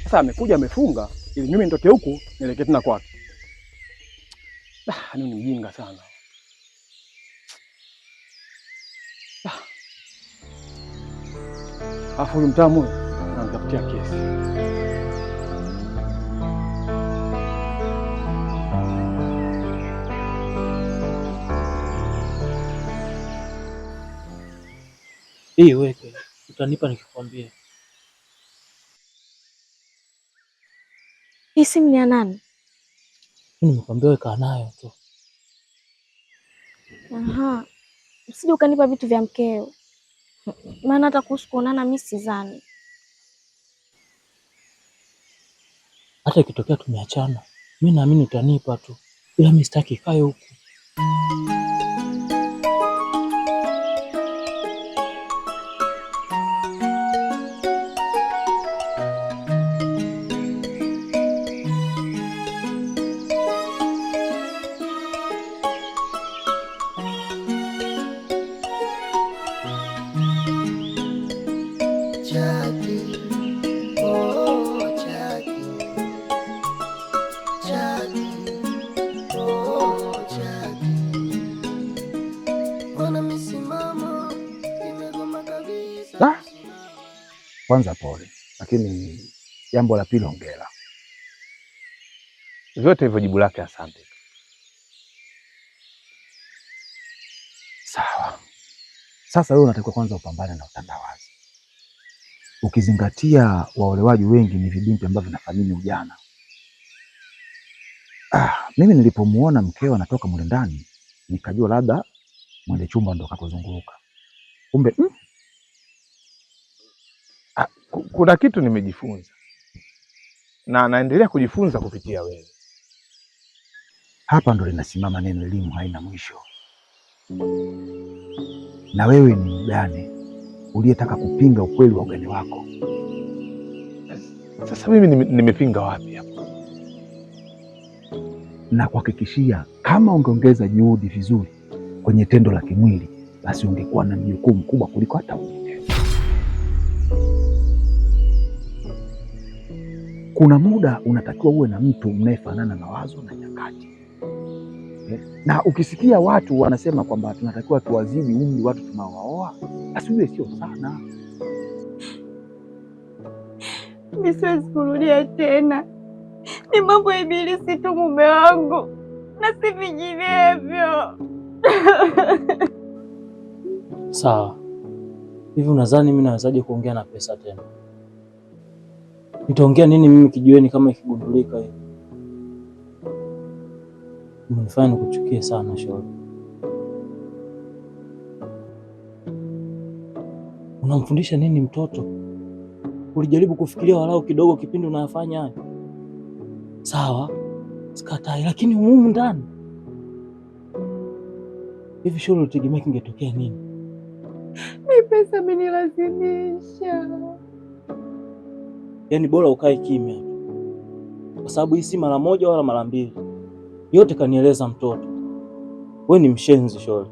Sasa amekuja amefunga ili mimi nitoke huku nielekee tena kwake. Ah, mimi ni mjinga sana. Ah. Afu huyu mtamu huyu ananitafutia kesi. Hii weke, utanipa nikikwambia. Hii simu ni ya nani? Mimi nimekwambia weka nayo tu. Aha. Usije ukanipa vitu vya mkeo. Maana hata kuhusu kuonana mimi sidhani. Hata ikitokea tumeachana, mimi naamini utanipa tu. Ila mimi sitaki ikae huku. Jackie, oh Jackie, Jackie, oh Jackie, ona misimamo imegoma kabisa. Ah, kwanza pole, lakini jambo la pili hongera. Vyote hivyo jibu lake asante. Sawa. Sasa wewe unatakiwa kwanza upambane na utandawazi, ukizingatia waolewaji wengi ni vibinti ambavyo vinathamini ujana. Ah, mimi nilipomuona mkeo anatoka mule ndani nikajua labda mwende chumba ndo kakuzunguruka, kumbe Ah, kuna kitu nimejifunza na naendelea kujifunza kupitia wewe. Hapa ndo linasimama neno elimu haina mwisho. Na wewe ni mgane uliyetaka kupinga ukweli wa ugane wako. Sasa mimi nimepinga wapi hapo? Na kuhakikishia kama ungeongeza juhudi vizuri kwenye tendo la kimwili, basi ungekuwa na mjukuu mkubwa kuliko hata wewe. Kuna muda unatakiwa uwe na mtu mnayefanana mawazo na nyakati. Na ukisikia watu wanasema kwamba tunatakiwa tuwazidi umri watu tunaowaoa, basi ujue sio sana. Mimi siwezi kurudia tena, ni mambo ya ibilisi tu mume wangu, na si vinginevyo. Sawa. Hivi unadhani mimi nawezaje kuongea na pesa tena? Nitaongea nini mimi kijiweni kama ikigundulika hivi? Umenifanya nikuchukie sana Shori. Unamfundisha nini mtoto? Ulijaribu kufikiria walau kidogo kipindi unayafanya haya? Sawa, sikatai, lakini humu ndani hivi Shori, ulitegemea kingetokea nini? Mi pesa amenilazimisha. Yaani bora ukae kimya tu, kwa sababu hii si mara moja wala mara mbili. Yote kanieleza mtoto. We ni mshenzi Shori.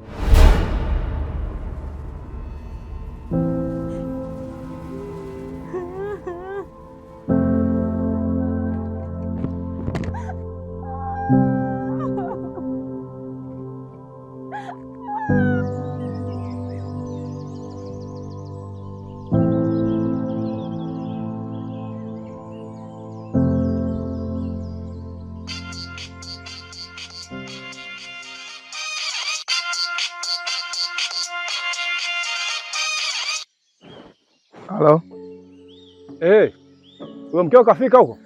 Halo. Eh, huyo mkeo kafika huko?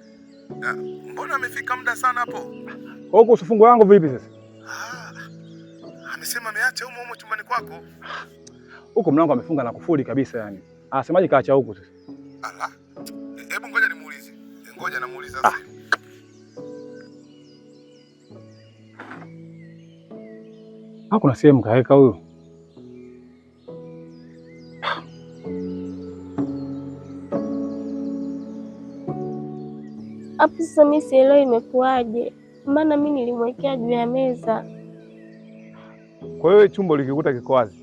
Mbona amefika muda sana hapo? Huko kuhusu fungu yangu vipi sasa? Ah, amesema ameacha humo humo chumbani kwako. Huko mlango amefunga na kufuli kabisa yani. Anasemaje kaacha huku sasa? Ala. Hebu ngoja nimuulize. Ngoja namuuliza sasa. Ah, kuna sehemu kaweka huyo. Hapo sasa mimi sielewi imekuwaje, maana mimi nilimwekea juu ya meza. Kwa hiyo chumba ulikikuta kiko wazi?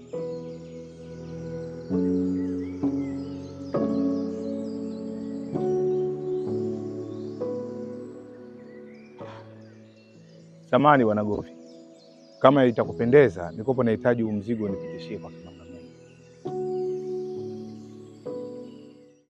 Samahani bwana Govi, kama itakupendeza, nilikuwa nahitaji huu mzigo nipitishie kwa Kimambo.